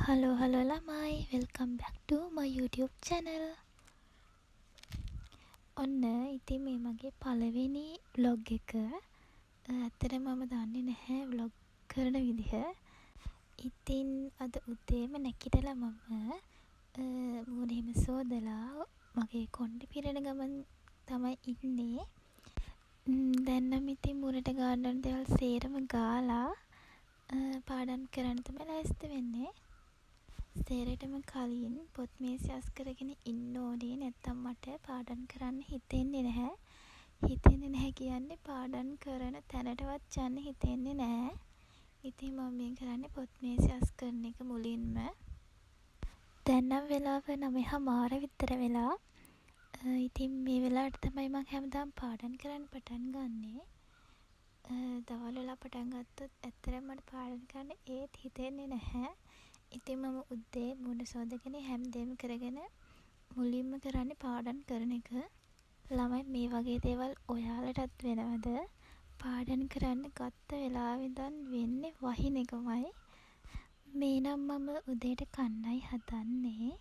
Hello hello ළමයි, welcome back to my YouTube channel. ඔන්න ඉතින් මේ මගේ පළවෙනි ව්ලොග් එක. ඇත්තටම මම දන්නේ නැහැ ව්ලොග් කරන විදිහ. ඉතින් අද උදේම නැගිටලා මම මූණ එහෙම සෝදලා මගේ කොණ්ඩේ පිරෙන ගමන් තමයි ඉන්නේ. දැන් නම් ඉතින් මූණට ගාන්න ඕන දේවල් සේරම ගාලා පාඩම් කරන්න තමයි ලෑස්ති වෙන්නේ. සේරටම කලින් පොත් මේසය අස් කරගෙන ඉන්න ඕනේ. නැත්තම් මට පාඩම් කරන්න හිතෙන්නේ නැහැ. හිතෙන්නේ නැහැ කියන්නේ පාඩම් කරන තැනටවත් යන්න හිතෙන්නේ නැහැ. ඉතින් මම මේ කරන්නේ පොත් මේසය අස් කරන එක මුලින්ම. දැන් නම් වෙලාව 9:30 විතර වෙලා. ඉතින් මේ වෙලාවට තමයි මං හැමදාම පාඩම් කරන්න පටන් ගන්නෙ. දවල් වෙලා පටන් ගත්තොත් ඇත්තටම මට පාඩම් කරන්න ඒත් හිතෙන්නේ නැහැ. ඉතින් මම උදේ මූණ සෝදගෙන හැමදේම කරගෙන මුලින්ම කරන්නේ පාඩම් කරන එක. ළමයි, මේ වගේ දේවල් ඔයාලටත් වෙනවද? පාඩම් කරන්න ගත්ත වෙලාවෙ ඉඳන් වෙන්නේ වහින එකමයි. මේ නම් මම උදේට කන්නයි හදන්නේ.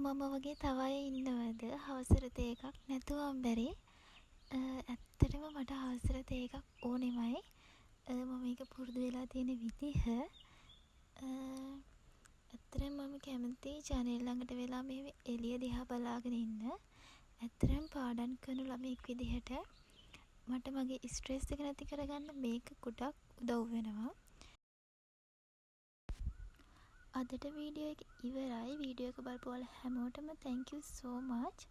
මම වගේ තව අය ඉන්නවද හවසට තේ එකක් නැතුවම බැරි? ඇත්තටම මට හවසට තේ එකක් ඕනෙමයි. මම ඒක පුරුදු වෙලා තියෙන විදිහ. ඇත්තටම මම කැමතියි ජනේල් ළඟට වෙලා මෙහෙම එළිය දිහා බලාගෙන ඉන්න. ඇත්තටම පාඩම් කරන ළමයෙක් විදිහට මට මගේ ස්ට්‍රෙස් එක නැති කරගන්න මේක ගොඩක් උදව් වෙනවා. අදට වීඩියෝ එක ඉවරයි. වීඩියෝ එක බලපු ඔයාලා හැමෝටම thank you so much.